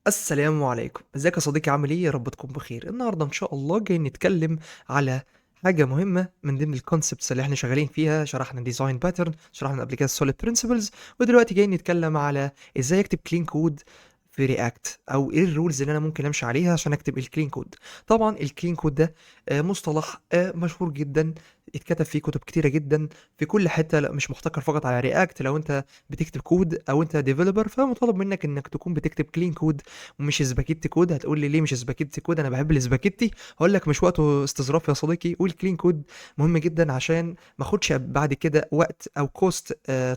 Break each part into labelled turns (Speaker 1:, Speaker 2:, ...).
Speaker 1: السلام عليكم، ازيك يا صديقي؟ عامل ايه؟ يا رب تكون بخير. النهارده ان شاء الله جاي نتكلم على حاجة مهمة من ضمن ال concepts اللي احنا شغالين فيها. شرحنا design pattern، شرحنا قبل كده ال SOLID principles، ودلوقتي جاي نتكلم على ازاي اكتب clean code في React، او ايه ال rules اللي انا ممكن امشي عليها عشان اكتب ال clean code. طبعا ال clean code ده مصطلح مشهور جدا، اتكتب فيه كتب كتيرة جدا في كل حته، لا مش محتكر فقط على React. لو انت بتكتب كود او انت developer فمطالب منك انك تكون بتكتب clean code ومش spaghetti code. هتقول لي ليه مش spaghetti code؟ انا بحب الاسباجيتي. هقول لك مش وقته استظراف يا صديقي. وال clean code مهم جدا عشان ما اخدش بعد كده وقت او cost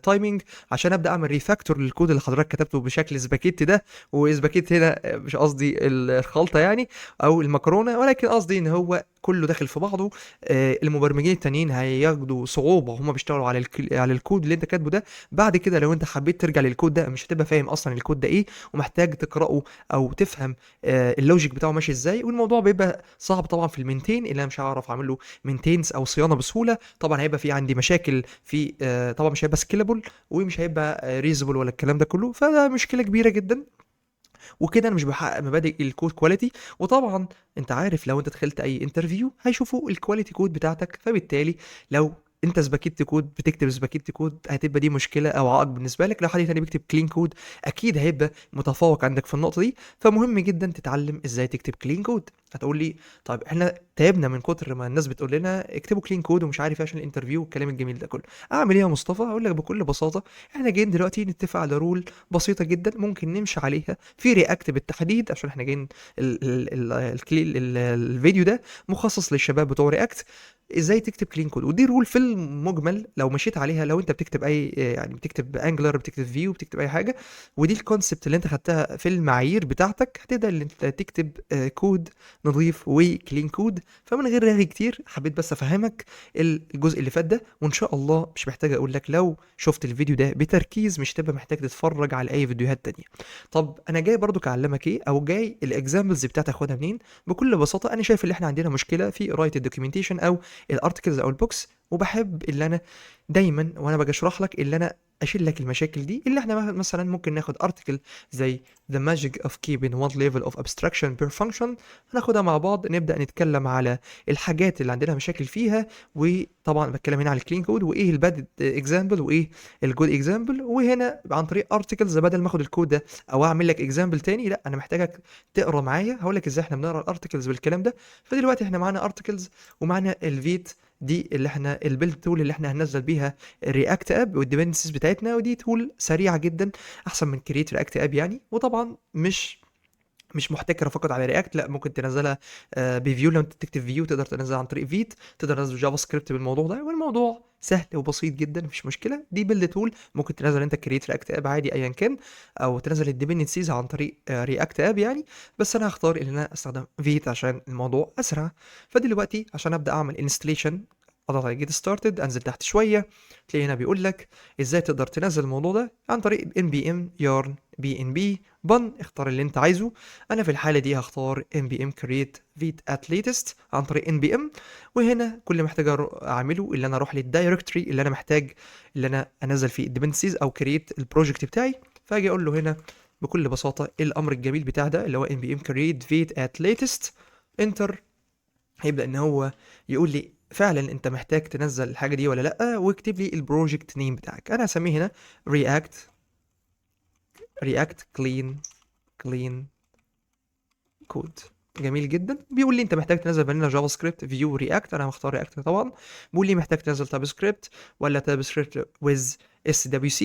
Speaker 1: timing عشان ابدا اعمل refactor لل code اللي حضرتك كتبته بشكل سباكيتي ده. وسباكيتي هنا مش قصدي الخلطة يعني او المكرونه، ولكن قصدي ان هو كله داخل في بعضه. المبرمجين التانيين هياخدوا صعوبة وهم بيشتغلوا على الكود اللي انت كاتبه ده. بعد كده لو انت حبيت ترجع للكود ده مش هتبقى فاهم اصلا الكود ده ايه، ومحتاج تقراه او تفهم ال logic بتاعه ماشي ازاي، والموضوع بيبقى صعب طبعا في ال maintain اللي انا مش هعرف اعمل له maintenance او صيانة بسهوله. طبعا هيبقى في عندي مشاكل في طبعا مش هيبقى scalable ومش هيبقى reusable ولا الكلام ده كله، فده مشكلة كبيرة جدا. وكده انا مش بحقق مبادئ ال code quality. وطبعا انت عارف لو انت دخلت اي interview هيشوفوا ال quality code بتاعتك، فبالتالي لو انت spaghetti code بتكتب spaghetti code هتبقى دي مشكلة او عائق بالنسبة لك. لو حد تاني بيكتب clean code اكيد هيبقى متفوق عندك في النقطة دي. فمهم جدا تتعلم ازاي تكتب clean code. هتقول لي طيب احنا تعبنا من كتر ما الناس بتقول لنا اكتبوا clean code ومش عارف ايه عشان ال interview والكلام الجميل ده كله، اعمل ايه يا مصطفى؟ هقول لك بكل بساطة، احنا جايين دلوقتي نتفق على rule بسيطة جدا ممكن نمشي عليها في React بالتحديد، عشان احنا جايين ال ال ال ال الفيديو ده مخصص للشباب بتوع React، ازاي تكتب clean code. ودي rule في المجمل لو مشيت عليها، لو انت بتكتب اي يعني بتكتب Angular، بتكتب Vue، بتكتب اي حاجة، ودي ال concept اللي انت خدتها في المعايير بتاعتك، هتقدر ان انت تكتب كود نظيف و clean code. فمن غير رغي كتير حبيت بس افهمك الجزء اللي فات ده، وان شاء الله مش محتاج اقول لك لو شفت الفيديو ده بتركيز مش هتبقى محتاج تتفرج على اي فيديوهات تانية. طب انا جاي برضو اعلمك ايه، او جاي ال examples بتاعتي اخدها منين؟ بكل بساطة انا شايف ان احنا عندنا مشكلة في قرايه ال documentation او ال articles او ال books، وبحب اللي انا دايما وانا باجي اشرح لك اللي انا اشيل لك المشاكل دي. اللي احنا مثلا ممكن ناخد article زي The Magic of Keeping One Level of Abstraction Per Function، هناخدها مع بعض، نبدا نتكلم على الحاجات اللي عندنا مشاكل فيها، وطبعا بتكلم هنا على ال clean code وايه ال bad example وايه ال good example. وهنا عن طريق articles بدل ما اخد الكود ده او اعمل لك example تاني، لا انا محتاجك تقرا معايا، هقول لك ازاي احنا بنقرا ال articles بالكلام ده. فدلوقتي احنا معانا articles ومعانا ال Vite دي اللي احنا ال build tool اللي احنا هننزل بيها ال React app وال dependencies بتاعتنا، ودي tool سريعة جدا احسن من create React app يعني. وطبعا مش محتكره فقط على React، لا ممكن تنزلها ب Vue، لو انت تكتب Vue تقدر تنزلها عن طريق Vite، تقدر تنزل JavaScript بالموضوع ده، والموضوع سهل وبسيط جدا مفيش مشكلة. دي build tool ممكن تنزل انت create React app عادي ايا كان، او تنزل ال dependencies عن طريق React app يعني، بس انا هختار ان انا استخدم Vite عشان الموضوع اسرع. فدلوقتي عشان ابدا اعمل installation اضغط على get started، انزل تحت شوية تلاقي هنا بيقول لك ازاي تقدر تنزل الموضوع ده عن طريق npm yarn bnb bun، اختار اللي انت عايزه. انا في الحالة دي هختار npm create vite at latest عن طريق npm. وهنا كل اللي محتاج اعمله اللي انا اروح لل directory اللي انا محتاج اللي انا انزل فيه ال dependencies او create ال project بتاعي. فاجي اقول له هنا بكل بساطة الامر الجميل بتاع ده اللي هو npm create vite at latest enter، هيبدا ان هو يقول لي فعلا انت محتاج تنزل الحاجة دي ولا لا، واكتب لي ال project name بتاعك. انا هسميه هنا React clean code. جميل جدا. بيقول لي انت محتاج تنزل vanilla JavaScript Vue React، انا هختار React طبعا. بيقول لي محتاج تنزل TypeScript ولا TypeScript with SWC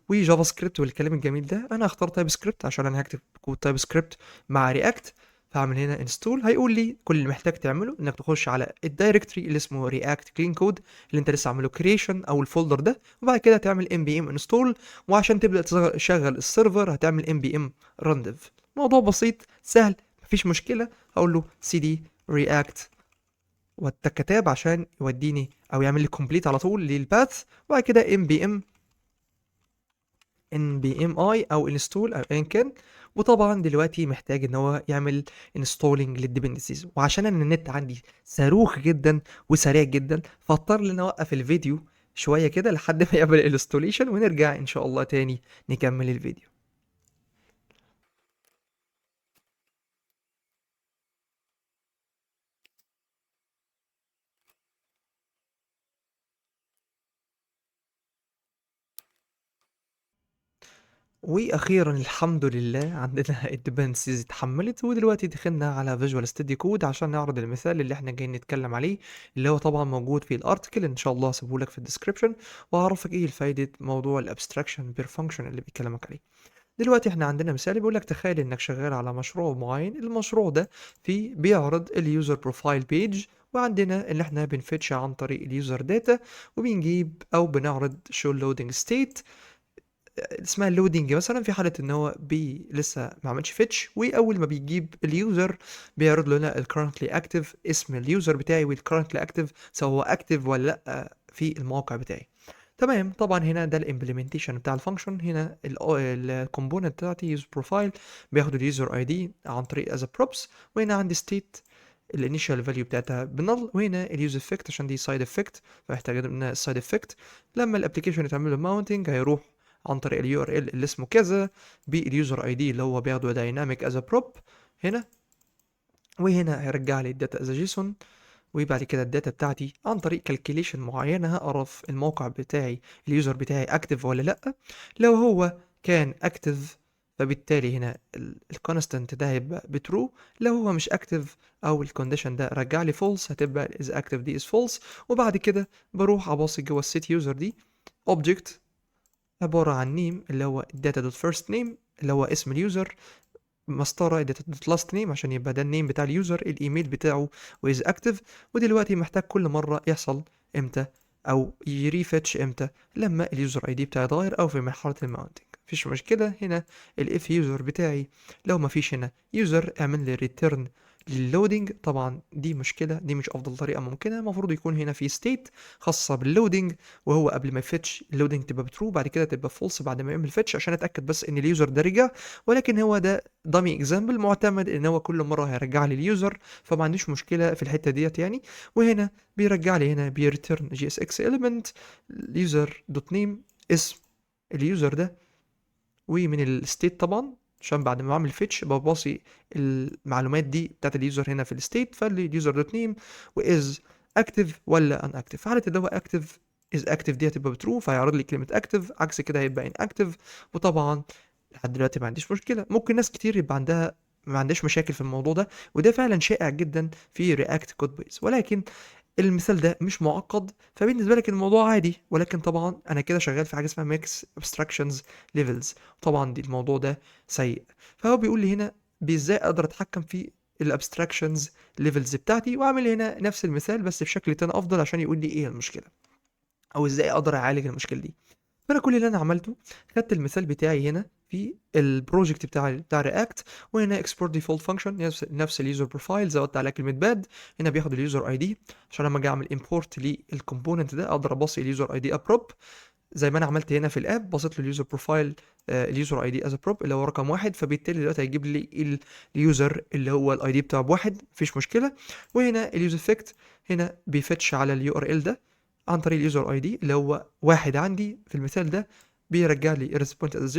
Speaker 1: و JavaScript والكلام الجميل ده. انا هختار TypeScript عشان انا هكتب code TypeScript مع React. فهعمل هنا install. هيقول لي كل اللي محتاج تعمله انك تخش على ال directory اللي اسمه React clean code اللي انت لسه عامله creation او ال folder ده، وبعد كده تعمل npm install. وعشان تبدا تشغل ال server هتعمل npm run dev. موضوع بسيط سهل مفيش مشكلة. هقول له cd react والتكة tab عشان يوديني او يعمل لي complete على طول لل path، وبعد كده npm i او install او ايا كان. وطبعا دلوقتي محتاج ان هو يعمل installing لل dependencies، وعشان انا النت عندي صاروخ جدا وسريع جدا فاضطر ان اوقف الفيديو شوية كده لحد ما يعمل ال installation، ونرجع ان شاء الله تاني نكمل الفيديو. واخيرا الحمد لله عندنا ال dependencies اتحملت، ودلوقتي دخلنا على Visual Studio Code عشان نعرض المثال اللي احنا جايين نتكلم عليه، اللي هو طبعا موجود في ال article ان شاء الله هسيبه لك في ال description، وهعرفك ايه الفايدة موضوع ال abstraction per function اللي بيكلمك عليه. دلوقتي احنا عندنا مثال بيقول لك تخيل انك شغال على مشروع معين، المشروع ده فيه بيعرض ال user profile page، وعندنا ان احنا بن fetch عن طريق ال user data، وبنجيب او بنعرض show loading state اسمها ال loading مثلا في حاله ان هو بي لسه ما عملش fetch، واول ما بيجيب ال user بيعرض لنا ال currently active، اسم ال user بتاعي وال currently active سواء هو active ولا لا في الموقع بتاعي. تمام. طبعا هنا ده ال implementation بتاع ال function. هنا ال component بتاعتي user profile بياخد ال user ID عن طريق as props، وهنا عندي state ال initial value بتاعتها ب null، وهنا ال use effect عشان دي side effect فمحتاج منها ال side effect. لما ال application يتعمل له mounting هيروح عن طريق ال URL اللي اسمه كذا بال user ID اللي هو بياخده dynamic as prop هنا، وهنا هيرجع لي ال data as JSON، وبعد كده ال data بتاعتي عن طريق calculation معينة هعرف الموقع بتاعي ال user بتاعي active ولا لا. لو هو كان active فبالتالي هنا ال constant ده هيبقى ب true، لو هو مش active او ال condition ده رجع لي false هتبقى is active دي is false. وبعد كده بروح اباصي جوه ال set user دي object عبارة عن name اللي هو data dot first name اللي هو اسم ال user، مسطرة data dot last name عشان يبقى ده ال name بتاع ال user، الايميل بتاعه، و is active. ودلوقتي محتاج كل مرة يحصل امتى او ي refetch امتى، لما ال user ID بتاعي يتغير او في مرحلة ال mounting. مفيش مشكلة. هنا ال if user بتاعي لو مفيش هنا user اعمل لي return لل loading. طبعا دي مشكلة، دي مش افضل طريقة ممكنة، المفروض يكون هنا في state خاصة بال loading، وهو قبل ما ي fetch ال loading تبقى ب true، بعد كده تبقى false بعد ما يعمل fetch عشان اتاكد بس ان ال user ده رجع. ولكن هو ده dummy example معتمد ان هو كل مرة هيرجع لي ال user، فما عنديش مشكلة في الحتة ديت يعني. وهنا بيرجع لي هنا بي return JSX element user dot name اسم ال user ده، ومن ال state طبعا عشان بعد ما اعمل fetch بباصي المعلومات دي بتاعت ال user هنا في ال state، فال user dot name و is active ولا inactive. في حاله اللي هو active is active دي هتبقى ب true فهيعرض لي كلمة active، عكس كده هيبقى inactive. وطبعا لحد دلوقتي ما عنديش مشكلة. ممكن ناس كتير يبقى عندها ما عندهاش مشاكل في الموضوع ده، وده فعلا شائع جدا في React code base، ولكن المثال ده مش معقد فبالنسبه لك الموضوع عادي. ولكن طبعا انا كده شغال في حاجة اسمها max abstractions levels، طبعا دي الموضوع ده سيء. فهو بيقول لي هنا ازاي اقدر اتحكم في ال abstractions levels بتاعتي، واعمل هنا نفس المثال بس بشكل تاني افضل عشان يقول لي ايه المشكلة او ازاي اقدر اعالج المشكلة دي. فانا كل اللي انا عملته خدت المثال بتاعي هنا في ال project بتاع React، وهنا export default function نفس ال user profile، زودت عليها كلمة bad. هنا بياخد ال user ID عشان لما اجي اعمل import لل component ده اقدر اباصي ال user ID as prop زي ما انا عملت هنا في ال app، بصيت له ال user profile ال user ID as prop اللي هو رقم 1، فبالتالي دلوقتي هيجيب لي ال user اللي هو ال ID بتاعه ب1، مفيش مشكلة. وهنا ال use effect هنا بي fetch على ال URL ده عن طريق ال user ID اللي هو 1 عندي في المثال ده، بيرجع لي response as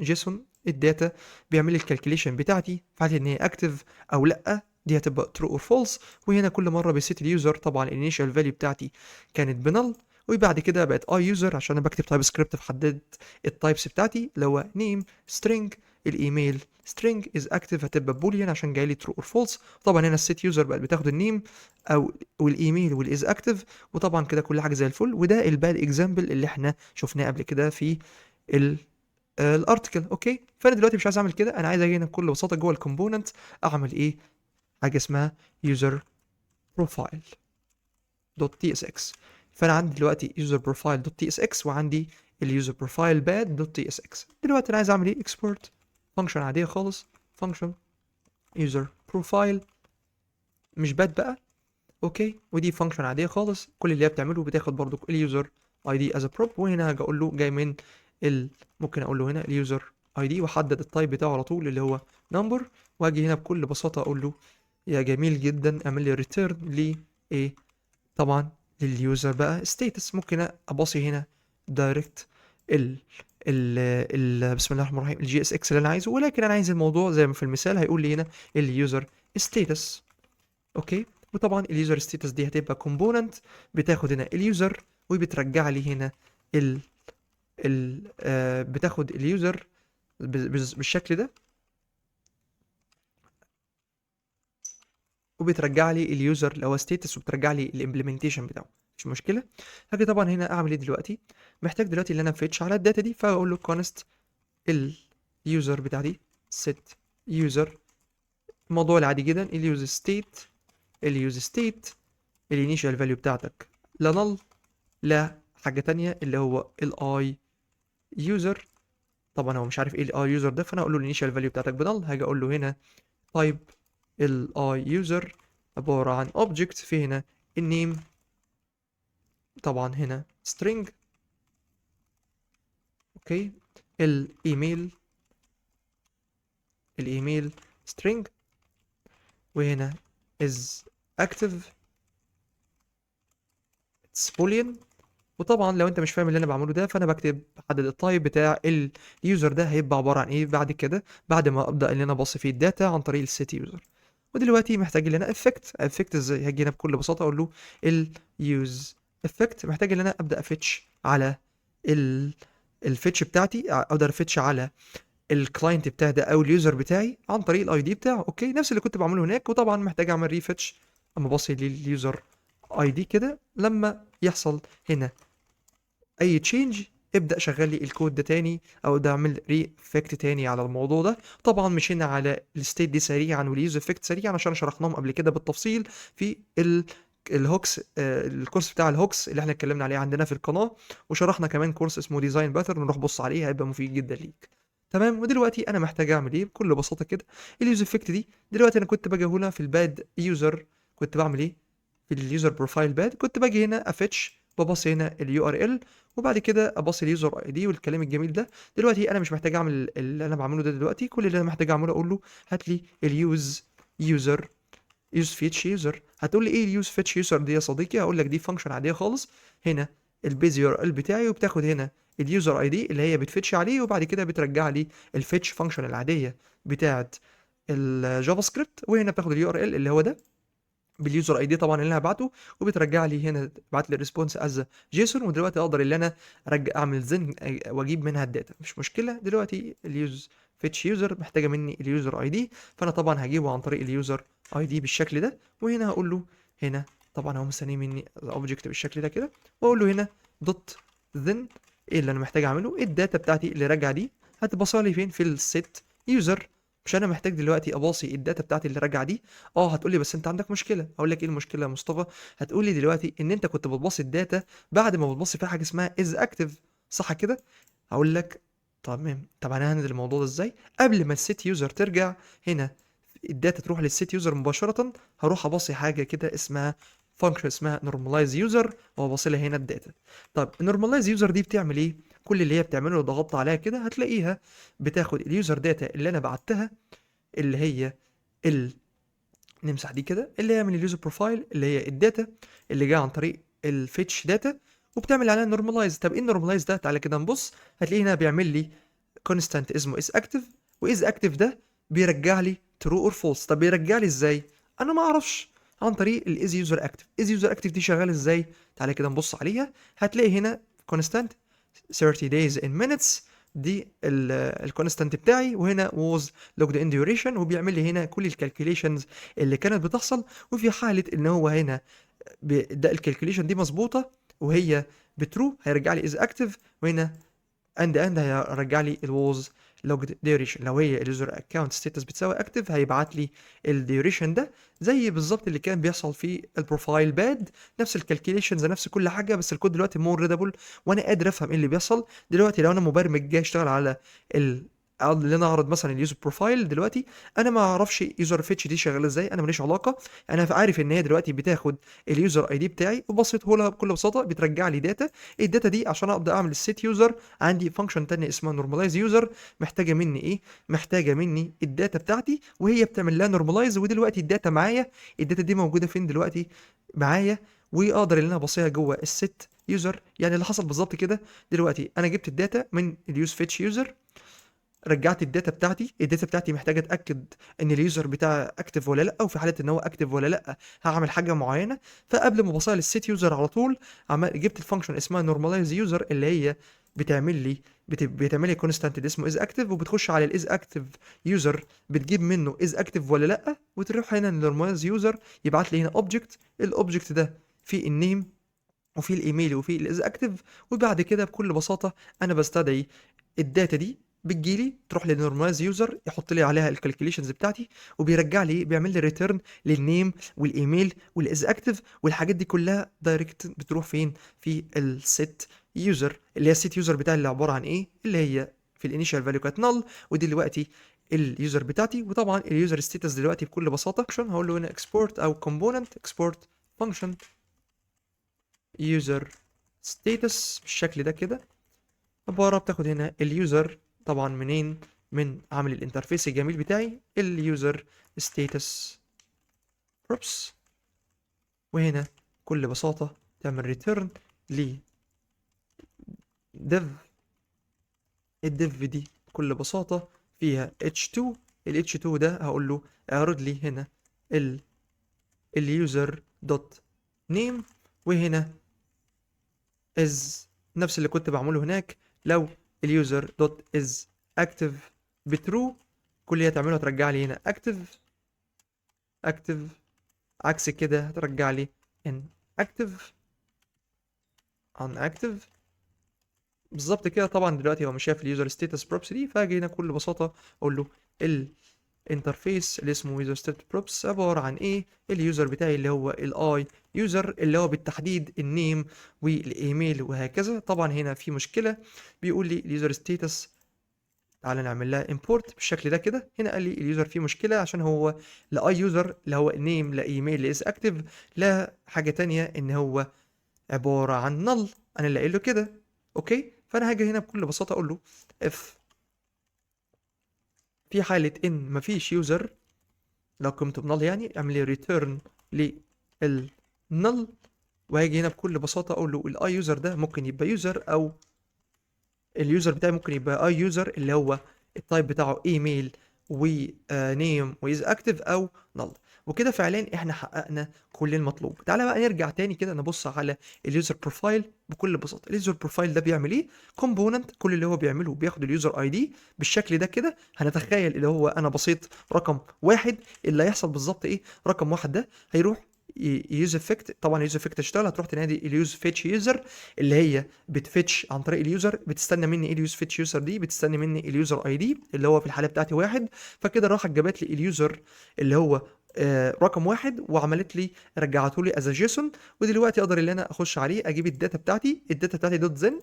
Speaker 1: JSON ال data، بيعمل لي ال calculation بتاعتي في حاله ان هي active او لا، دي هتبقى true or false. وهنا كل مرة بي set ال user، طبعا ال initial value بتاعتي كانت ب null، وبعد كده بقت I user عشان انا بكتب TypeScript فحددت ال types بتاعتي اللي هو name string، ال email string، is active هتبقى boolean عشان جاي لي true or false. طبعا هنا ال set user بقت بتاخد ال name او وال email وال is active، وطبعا كده كل حاجة زي الفل. وده ال bad example اللي احنا شفناه قبل كده في ال article. okay، فانا دلوقتي مش عايز اعمل كده، انا عايز اجي هنا بكل بساطة جوه ال component اعمل ايه؟ حاجة اسمها user profile dot tsx. فانا عندي دلوقتي user profile dot tsx وعندي ال user profile bad dot tsx. دلوقتي انا عايز اعمل ايه؟ export function عادية خالص، function user profile مش bad بقى. okay، ودي function عادية خالص، كل اللي هي بتعمله بتاخد برضو ال user ID as prop. وهنا هاجي اقول له جاي من ممكن اقول له هنا ال user ID واحدد ال type بتاعه على طول اللي هو number، واجي هنا بكل بساطة اقول له يا جميل جدا اعمل لي return ل ايه؟ طبعا لل user بقى status. ممكن اباصي هنا direct ال ال ال بسم الله الرحمن الرحيم ال JSX اللي انا عايزه، ولكن انا عايز الموضوع زي ما في المثال هيقول لي هنا ال user status. okay، وطبعا ال user status دي هتبقى component بتاخد هنا ال user وبترجع لي هنا ال ال آه بتاخد ال user بالشكل ده، وبترجع لي ال user اللي هو status، وبترجع لي ال implementation بتاعه، مش مشكلة. هاجي طبعا هنا اعمل ايه دلوقتي؟ محتاج دلوقتي ان انا fetch على ال data دي، فاقول له const ال user بتاعتي set user، الموضوع العادي جدا، ال use state، ال use state ال initial value بتاعتك لا null لا حاجة تانية اللي هو ال i user. طبعا هو مش عارف ايه ال i user ده، فانا اقول له ال initial value بتاعتك ب null. هاجي اقول له هنا type ال i user عبارة عن object، في هنا ال name طبعا هنا string، okay، الايميل، الايميل string، وهنا is active it's boolean. وطبعا لو انت مش فاهم اللي انا بعمله ده، فانا بكتب بحدد ال type بتاع ال user ده هيبقى عبارة عن ايه بعد كده، بعد ما ابدا ان انا اباصي فيه ال data عن طريق ال set user. ودلوقتي محتاج ان انا effect، effect ازاي؟ هاجي هنا بكل بساطة اقول له ال use effect، محتاج ان انا ابدا ا fetch على ال fetch بتاعتي، اقدر ا fetch على ال client بتاعي ده او ال user بتاعي عن طريق ال ID بتاعه، okay، نفس اللي كنت بعمله هناك. وطبعا محتاج اعمل refetch اما باصي لل user ID كده، لما يحصل هنا اي change ابدا شغل لي الكود ده تاني، او ابدا اعمل re-effect تاني على الموضوع ده. طبعا مشينا على ال state دي سريعا وال use effect سريعا عشان شرحناهم قبل كده بالتفصيل في ال hooks، الكورس بتاع ال hooks اللي احنا اتكلمنا عليه عندنا في القناة، وشرحنا كمان كورس اسمه design pattern، نروح بص عليه هيبقى مفيد جدا ليك. تمام. ودلوقتي انا محتاج اعمل ايه بكل بساطة كده؟ ال use effect دي دلوقتي انا كنت باجي هنا في ال bad user، كنت بعمل ايه في ال user profile bad؟ كنت باجي هنا ا fetch، بباصي هنا ال URL، وبعد كده اباصي ال user ID والكلام الجميل ده. دلوقتي انا مش محتاج اعمل اللي انا بعمله ده دلوقتي، كل اللي انا محتاج اعمله اقول له هات لي ال use user، use fetch user. هتقول لي ايه ال use fetch user دي يا صديقي؟ هقول لك دي function عادية خالص، هنا ال base URL بتاعي، وبتاخد هنا ال user ID اللي هي بت fetch عليه، وبعد كده بترجع لي ال fetch function العادية بتاعه ال JavaScript، وهنا بتاخد ال URL اللي هو ده بال user ID طبعا اللي انا هبعته، وبترجع لي هنا تبعت لي ال response as JSON. ودلوقتي اقدر اللي انا ارجع اعمل then واجيب منها ال data، مش مشكلة. دلوقتي ال use fetch user محتاجه مني ال user ID، فانا طبعا هجيبه عن طريق ال user ID بالشكل ده، وهنا هقول له هنا طبعا هو مستني مني ال object بالشكل ده كده، واقول له هنا dot then ايه اللي انا محتاج اعمله؟ ال data بتاعتي اللي راجعه دي هتبصها لي فين؟ في ال set user. مش انا محتاج دلوقتي اباصي ال data بتاعتي اللي راجعه دي. هتقول لي بس انت عندك مشكلة. هقول لك ايه المشكلة يا مصطفى؟ هتقول لي دلوقتي ان انت كنت بتباصي ال data بعد ما بتباصي فيها حاجة اسمها is active، صح كده؟ هقول لك تمام. طب انا ه handle الموضوع ده ازاي؟ قبل ما ال set user ترجع هنا ال data تروح لل set user مباشرة، هروح اباصي حاجة كده اسمها function اسمها normalize user، واباصي لها هنا ال data. طب normalize user دي بتعمل ايه؟ كل اللي هي بتعمله لو ضغطت عليها كده هتلاقيها بتاخد ال user data اللي انا بعتها، اللي هي نمسح دي كده، اللي هي من ال user profile، اللي هي ال data اللي جاية عن طريق ال fetch data، وبتعمل عليها normalize. طب ايه ال normalize ده؟ تعالى كده نبص. هتلاقيه هنا بيعمل لي constant اسمه is active، و is active ده بيرجع لي true or false. طب بيرجع لي ازاي؟ انا ما اعرفش. عن طريق ال is user active. is user active دي شغالة ازاي؟ تعالى كده نبص عليها. هتلاقي هنا constant 30 days in minutes، دي ال constant بتاعي، وهنا was logged in duration، وبيعمل لي هنا كل ال calculations اللي كانت بتحصل. وفي حاله ان هو هنا ده ال calculation دي مظبوطة وهي ب true، هيرجع لي is active، وهنا and and هيرجع لي ال was logged duration. لو هي ال user account status بتساوي active هيبعت لي ال duration ده، زي بالظبط اللي كان بيحصل في ال profile bad، نفس ال calculations نفس كل حاجة، بس الكود دلوقتي more readable وانا قادر افهم ايه اللي بيحصل دلوقتي. لو انا مبرمج جاي اشتغل على اللي انا اعرض مثلا ال user profile دلوقتي، انا ما اعرفش user fetch دي شغالة ازاي، انا ماليش علاقة، انا عارف ان هي دلوقتي بتاخد ال user ID بتاعي وبصيته لها بكل بساطة بترجع لي data. ال data دي عشان ابدا اعمل ال set user عندي function تانية اسمها normalize user، محتاجه مني ايه؟ محتاجه مني ال data بتاعتي وهي بتعمل لها normalize. ودلوقتي ال data معايا، ال data دي موجودة فين دلوقتي؟ معايا، واقدر ان انا ابصيها جوه ال set user. يعني اللي حصل بالظبط كده دلوقتي، انا جبت ال data من ال use fetch user، رجعت ال data بتاعتي، ال data بتاعتي محتاجه اتاكد ان ال user بتاع active ولا لا، وفي حاله ان هو active ولا لا هعمل حاجة معينة. فقبل ما ابصيها لل set user على طول جبت ال function اسمها normalize user اللي هي بتعمل لي بتعملي constant اللي اسمه is active، وبتخش على ال is active user بتجيب منه is active ولا لا، وتروح هنا normalize user يبعت لي هنا object، ال object ده فيه ال name وفي الايميل وفي ال is active. وبعد كده بكل بساطة انا بستدعي ال data دي، بتجيلي تروح لل normalize user يحط لي عليها ال calculations بتاعتي، وبيرجع لي بيعمل لي return لل name وال email وال is active والحاجات دي كلها direct بتروح فين؟ في ال set user، اللي هي ال set user بتاعي اللي عبارة عن ايه؟ اللي هي في ال initial value كانت null، ودلوقتي ال user بتاعتي. وطبعا ال user status دلوقتي بكل بساطة هقول له هنا export او component export function user status بالشكل ده كده، عبارة بتاخد هنا ال user طبعا منين؟ من عامل ال interface الجميل بتاعي ال user status props، وهنا بكل بساطة تعمل return ل div. ال div دي بكل بساطة فيها h2، ال h2 ده هقول له اعرض لي هنا ال user dot name، وهنا is نفس اللي كنت بعمله هناك، لو ال user dot is active ب true كل اللي هتعمله هترجع لي هنا active active، عكس كده هترجع لي inactive inactive بالظبط كده. طبعا دلوقتي هو مش شايف ال user status props دي، فاجي هنا بكل بساطة اقول له ال interface اللي اسمه user status props عبارة عن ايه؟ ال user بتاعي اللي هو ال I user اللي هو بالتحديد ال name وال email وهكذا. طبعا هنا في مشكلة، بيقول لي ال user status، تعالى نعمل لها import بالشكل ده كده. هنا قال لي ال user فيه مشكلة عشان هو لا I user لا هو name لا ايميل لا is active لا حاجة تانية، ان هو عبارة عن null، انا اللي قايل له كده. okay، فانا هاجي هنا بكل بساطة اقول له if في حاله ان مفيش user، لو قيمته ب null يعني اعمل لي return لل null، وهاجي هنا بكل بساطة اقول له ال I user ده ممكن يبقى user، او ال user بتاعي ممكن يبقى I user اللي هو ال type بتاعه email و name و is active او null. وكده فعليا احنا حققنا كل المطلوب. تعالى بقى نرجع تاني كده نبص على ال user profile بكل بساطة. ال user profile ده بيعمل ايه؟ component كل اللي هو بيعمله بياخد ال user ID بالشكل ده كده. هنتخيل اللي هو انا بصيت رقم واحد، اللي هيحصل بالظبط ايه؟ رقم واحد ده هيروح use effect، طبعا use effect اشتغل، هتروح تنادي ال use fetch user اللي هي بت fetch عن طريق ال user. بتستنى مني ايه ال use fetch user دي؟ بتستنى مني ال user ID اللي هو في الحالة بتاعتي واحد. فكده راحت جابت لي ال user اللي هو رقم واحد وعملت لي رجعته لي as JSON. ودلوقتي اقدر ان انا اخش عليه اجيب ال data بتاعتي، ال data بتاعتي dot then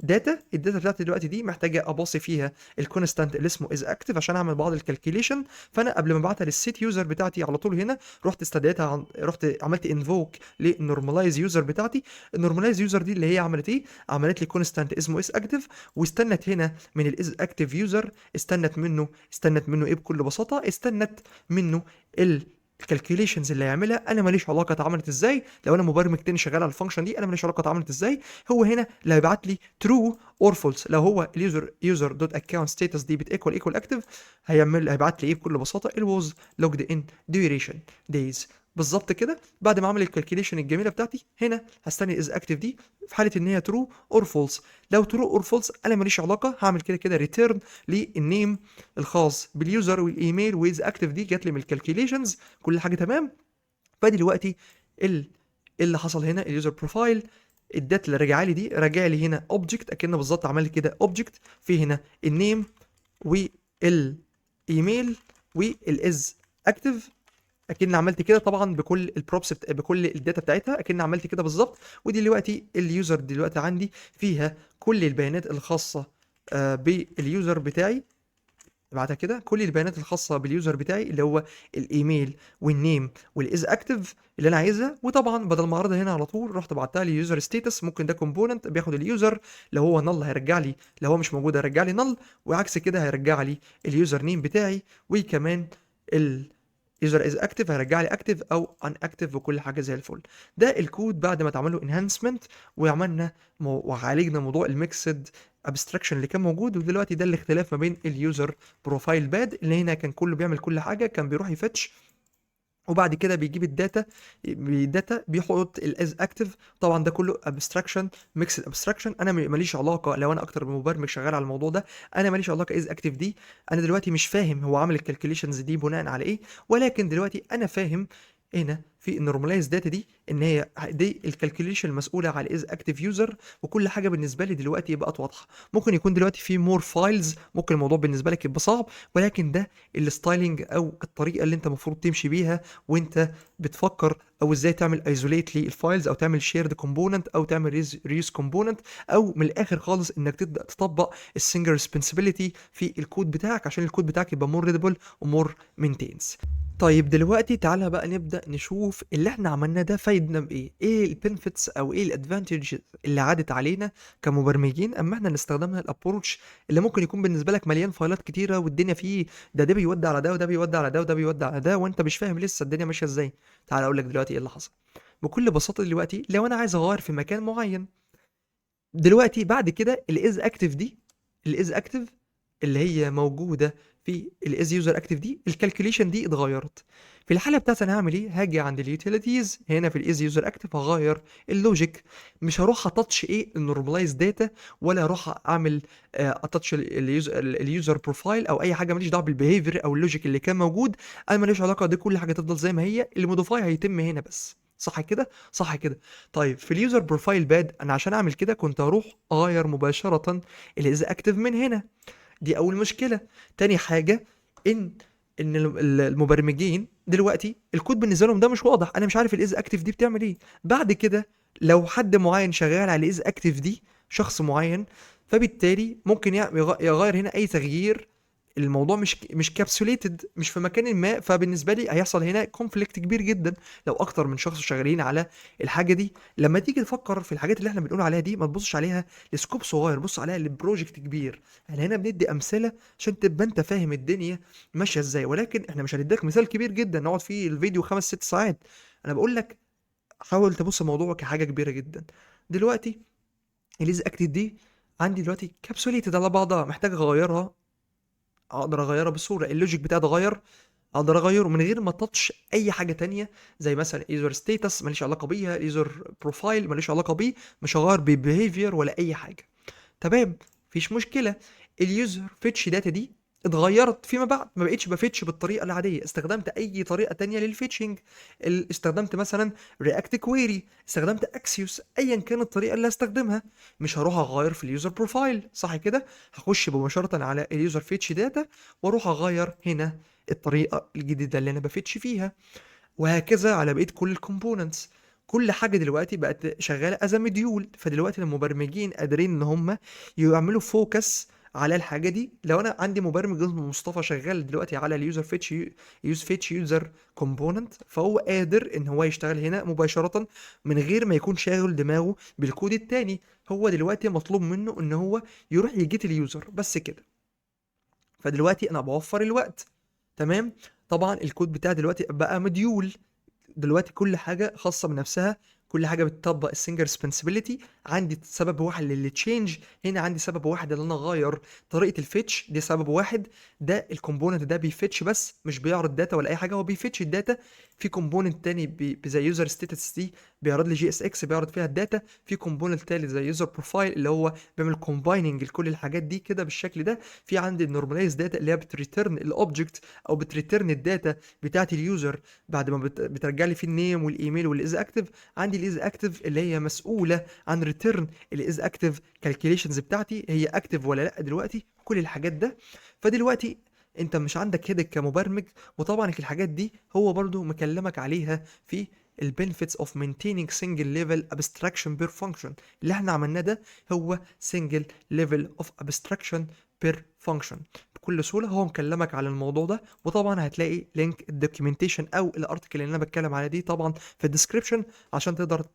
Speaker 1: data. ال data بتاعتي دلوقتي دي محتاجه اباصي فيها ال constant اللي اسمه is active عشان اعمل بعض ال calculation. فانا قبل ما ابعتها لل set user بتاعتي على طول هنا رحت استدعيتها رحت عملت invoke لل normalize user بتاعتي. ال normalize user دي اللي هي عملت ايه؟ عملت لي constant اسمه is active، واستنت هنا من ال is active user، استنت منه ايه بكل بساطة؟ استنت منه ال calculations اللي هيعملها. انا ماليش علاقة اتعملت ازاي، لو انا مبرمج تاني شغال على ال function دي انا ماليش علاقة اتعملت ازاي. هو هنا اللي هيبعت لي true or false. لو هو ال user user dot account status دي بت equal equal active، هيبعت لي ايه بكل بساطة؟ ال was logged in duration days بالظبط كده. بعد ما اعمل ال calculation الجميلة بتاعتي هنا هستني is active دي في حاله ان هي true or false. لو true or false انا ماليش علاقة، هعمل كده كده return لل name الخاص بال user وال email و is active دي جات لي من ال calculations، كل حاجة تمام. فدلوقتي اللي حصل هنا ال user profile ال data اللي راجعه لي دي راجع لي هنا object، اكنه بالظبط عمل لي كده object فيه هنا ال name وال email وال is active، اكن عملت كده طبعا بكل ال props بكل ال data بتاعتها، اكن عملت كده بالظبط. ودلوقتي ال user دلوقتي عندي فيها كل البيانات الخاصة بال user بتاعي، ابعتها كده كل البيانات الخاصة بال user بتاعي اللي هو ال email وال name وال is active اللي انا عايزها. وطبعا بدل ما اعرضها هنا على طول رحت بعتها لي user status. ممكن ده component بياخد ال user، لو هو null هيرجع لي، لو هو مش موجود هيرجع لي null، وعكس كده هيرجع لي ال user name بتاعي، وكمان ال user is active هيرجع لي active او inactive وكل حاجة زي الفل. ده الكود بعد ما اتعمل له enhancement وعملنا وعالجنا موضوع ال mixed abstraction اللي كان موجود. ودلوقتي ده الاختلاف ما بين ال user profile bad اللي هنا كان كله بيعمل كل حاجة، كان بيروح ي fetch وبعد كده بيجيب ال data، ال data بيحط ال is active. طبعا ده كله abstraction، mix abstraction. انا ماليش علاقة، لو انا اكتر من مبرمج شغال على الموضوع ده انا ماليش علاقة is active دي، انا دلوقتي مش فاهم هو عامل ال calculations دي بناء على ايه، ولكن دلوقتي انا فاهم هنا في ال normalize data دي ان هي دي ال calculation المسؤولة على is active user، وكل حاجة بالنسبة لي دلوقتي بقت واضحة. ممكن يكون دلوقتي في more files، ممكن الموضوع بالنسبة لك يبقى صعب، ولكن ده ال styling او الطريقة اللي انت المفروض تمشي بيها وانت بتفكر، او ازاي تعمل isolate لل files، او تعمل shared component، او تعمل reuse component، او من الاخر خالص انك تبدا تطبق ال single responsibility في الكود بتاعك عشان الكود بتاعك يبقى more readable و more maintains. طيب دلوقتي تعالى بقى نبدا نشوف اللي احنا عملناه ده فايدنا بايه، ايه ال benefits او ايه ال advantage اللي عادت علينا كمبرمجين اما احنا نستخدمها. ال approach اللي ممكن يكون بالنسبة لك مليان فايلات كتيرة والدنيا فيه ده بيودي على ده، وده بيودي على ده، وده بيودي على ده، وانت مش فاهم لسه الدنيا ماشية ازاي. تعالى اقول لك دلوقتي ايه اللي حصل. بكل بساطة دلوقتي لو انا عايز اغير في مكان معين دلوقتي، بعد كده ال is active دي، ال is active اللي هي موجودة في ال is user active دي، ال calculation دي اتغيرت. في الحالة بتاعتي انا هعمل ايه؟ هاجي عند ال utilities هنا في ال is user active، هغير ال logic، مش هروح ا touch ايه ال normalize data، ولا هروح اعمل ا touch ال user profile او اي حاجة، ماليش دعوه بال behavior او ال logic اللي كان موجود، انا ماليش علاقة، دي كل حاجة تفضل زي ما هي، ال modify هيتم هنا بس، صح كده؟ صح كده. طيب في ال user profile bad، انا عشان اعمل كده كنت هروح اغير مباشرة ال is active من هنا، دي اول مشكلة. تاني حاجة ان المبرمجين دلوقتي الكود بالنسبة لهم ده مش واضح، انا مش عارف ال is active دي بتعمل ايه. بعد كده لو حد معين شغال على ال is active دي، شخص معين، فبالتالي ممكن يغير هنا اي تغيير، الموضوع مش capsulated، مش في مكان ما، فبالنسبه لي هيحصل هنا conflict كبير جدا لو اكتر من شخص شغالين على الحاجة دي. لما تيجي تفكر في الحاجات اللي احنا بنقول عليها دي، ما تبصش عليها ل scope صغير، بص عليها ل project كبير. احنا هنا بندي امثلة عشان تبقى انت فاهم الدنيا ماشية ازاي، ولكن احنا مش هنديك مثال كبير جدا نقعد فيه الفيديو 5-6 ساعات. انا بقول لك حاول تبص الموضوع كحاجة كبيرة جدا. دلوقتي ال is active دي عندي دلوقتي capsulated على بعضها، محتاج اغيرها، اقدر اغيرها بسهولة. ال logic بتاعي اتغير، اقدر اغيره من غير ما touch اي حاجة تانية، زي مثلا user status ماليش علاقة بيها، user profile ماليش علاقة بيه، مش هغير ب behavior ولا اي حاجة. تمام، مفيش مشكلة. ال user fetch data دي اتغيرت فيما بعد، ما بقتش ب fetch بالطريقة العادية، استخدمت اي طريقه تانية لل fetching، استخدمت مثلا React Query، استخدمت Axios، ايا كانت الطريقة اللي هستخدمها، مش هروح اغير في ال user profile، صح كده؟ هخش مباشرة على ال user fetch data واروح اغير هنا الطريقة الجديدة اللي انا ب fetch فيها، وهكذا على بقية كل ال components. كل حاجة دلوقتي بقت شغالة as module، فدلوقتي المبرمجين قادرين ان هم يعملوا focus على الحاجة دي. لو انا عندي مبرمج اسمه مصطفى شغال دلوقتي على ال user fetch، use fetch user component، فهو قادر ان هو يشتغل هنا مباشرة من غير ما يكون شاغل دماغه بالكود التاني. هو دلوقتي مطلوب منه ان هو يروح ي get ال user بس كده. فدلوقتي انا بوفر الوقت. تمام. طبعا الكود بتاعي دلوقتي بقى module، دلوقتي كل حاجة خاصة بنفسها، كل حاجة بتطبق ال single responsibility. عندي سبب واحد لل change هنا، عندي سبب واحد ان انا اغير طريقه ال fetch دي، سبب واحد. ده ال component ده بي fetch بس، مش بيعرض data ولا اي حاجة، هو بي fetch ال data. في component تاني زي user status دي بيعرض لي JSX بيعرض فيها ال data. في component تالت زي user profile اللي هو بيعمل combining لكل الحاجات دي كده بالشكل ده. في عندي ال normalize data اللي هي بت return ال object او بت return ال data بتاعت ال user بعد ما بترجع لي فيه ال name وال email وال is active. عندي ال is active اللي هي مسؤولة عن return ال is active calculations بتاعتي، هي active ولا لا دلوقتي، كل الحاجات ده. فدلوقتي انت مش عندك headache كمبرمج، وطبعا الحاجات دي هو برضو مكلمك عليها في ال benefits of maintaining single level abstraction per function. اللي احنا عملناه ده هو single level of abstraction per function. بكل سهولة هو مكلمك على الموضوع ده، وطبعا هتلاقي link ال documentation او ال article اللي انا بتكلم عليها دي طبعا في ال description عشان تقدر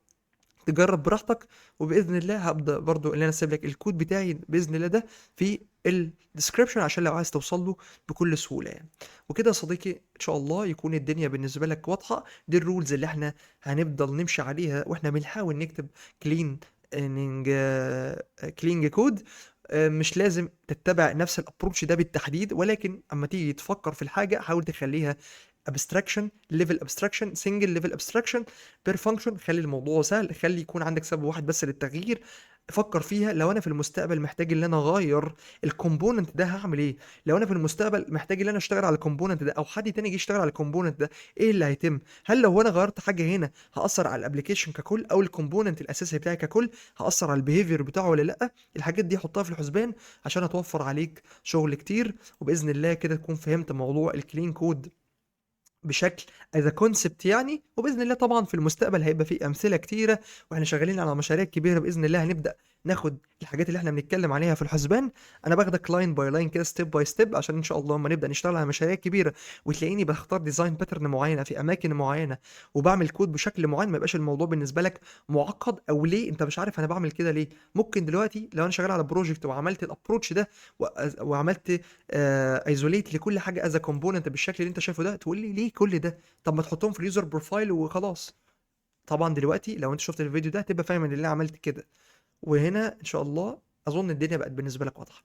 Speaker 1: تجرب براحتك. وباذن الله هبدا برضو ان انا اسيب لك الكود بتاعي باذن الله ده في ال description عشان لو عايز توصل له بكل سهولة يعني. وكده يا صديقي ان شاء الله يكون الدنيا بالنسبة لك واضحة. دي ال rules اللي احنا هنفضل نمشي عليها واحنا بنحاول نكتب clean code. مش لازم تتبع نفس ال approach ده بالتحديد، ولكن اما تيجي تفكر في الحاجة حاول تخليها abstraction level، abstraction single level abstraction per function. خلي الموضوع سهل، خلي يكون عندك سبب واحد بس للتغيير. فكر فيها، لو انا في المستقبل محتاج ان انا اغير ال component ده هعمل ايه؟ لو انا في المستقبل محتاج ان انا اشتغل على ال component ده او حد تاني يجي يشتغل على ال component ده، ايه اللي هيتم؟ هل لو انا غيرت حاجة هنا هاثر على ال application ككل او ال component الاساسي بتاعي ككل؟ هاثر على ال behavior بتاعه ولا لا؟ الحاجات دي حطها في الحسبان عشان هتوفر عليك شغل كتير. وباذن الله كده تكون فهمت موضوع ال clean code بشكل as concept يعني. وباذن الله طبعا في المستقبل هيبقى في امثلة كتيرة، واحنا شغالين على مشاريع كبيرة باذن الله هنبدا ناخد الحاجات اللي احنا بنتكلم عليها في الحسبان. انا باخدك line by line كده، step by step، عشان ان شاء الله لما نبدا نشتغل على مشاريع كبيرة وتلاقيني بختار design pattern معينة في اماكن معينة وبعمل كود بشكل معين، ما يبقاش الموضوع بالنسبة لك معقد او ليه انت مش عارف انا بعمل كده ليه. ممكن دلوقتي لو انا شغال على project وعملت ال approach ده وعملت isolate لكل حاجة as component بالشكل اللي انت شايفه ده، تقول لي ليه كل ده؟ طب ما تحطهم في ال user profile وخلاص. طبعا دلوقتي لو انت شفت الفيديو ده هتبقى فاهم ان اللي عملت كده، وهنا ان شاء الله اظن الدنيا بقت بالنسبة لك واضحة.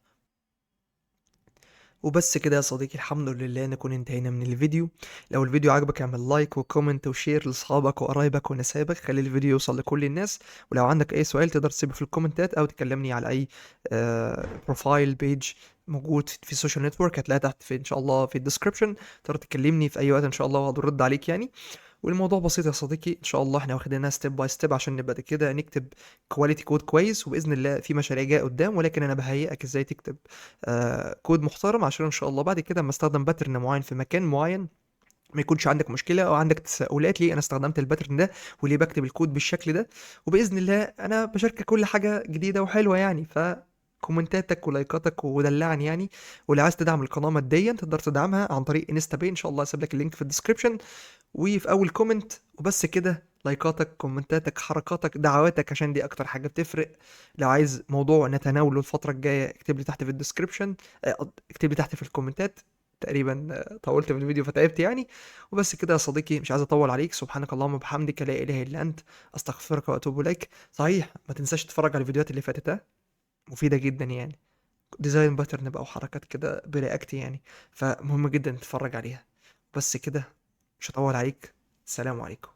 Speaker 1: وبس كده يا صديقي، الحمد لله نكون انتهينا من الفيديو. لو الفيديو عجبك اعمل like و comment و share لاصحابك وقرايبك ونسايبك، خلي الفيديو يوصل لكل الناس. ولو عندك اي سؤال تقدر تسيبه في الكومنتات او تكلمني على اي profile page موجود في ال social network، هتلاقيها تحت في ان شاء الله في ال description. تقدر تكلمني في اي وقت ان شاء الله وهرد عليك يعني. والموضوع بسيط يا صديقي، ان شاء الله احنا واخدينها step by step عشان نبقى كده نكتب quality code كويس، وباذن الله في مشاريع جاية قدام، ولكن انا بهيئك ازاي تكتب كود محترم عشان ان شاء الله بعد كده اما استخدم pattern معين في مكان معين ما يكونش عندك مشكلة او عندك تساؤلات ليه انا استخدمت ال pattern ده وليه بكتب الكود بالشكل ده. وباذن الله انا بشاركك كل حاجة جديدة وحلوه يعني، ف كومنتاتك ولايكاتك ودلعني يعني. ولو عايز تدعم القناة ماديا تقدر تدعمها عن طريق InstaPay، ان شاء الله هسيب لك ال link في ال description وفي اول comment. وبس كده، لايكاتك كومنتاتك حركاتك دعواتك، عشان دي اكتر حاجة بتفرق. لو عايز موضوع نتناوله الفترة الجاية اكتب لي تحت في ال description، اكتب لي تحت في الكومنتات. تقريبا طولت في الفيديو فتعبت يعني. وبس كده يا صديقي، مش عايز اطول عليك. سبحانك اللهم وبحمدك، لا اله الا انت، استغفرك واتوب اليك. صحيح ما تنساش تتفرج على الفيديوهات اللي فاتتها، مفيدة جدا يعني، design pattern بقى وحركات كده ب React يعني، فمهم جدا تتفرج عليها. بس كده، مش هطول عليك. السلام عليكم.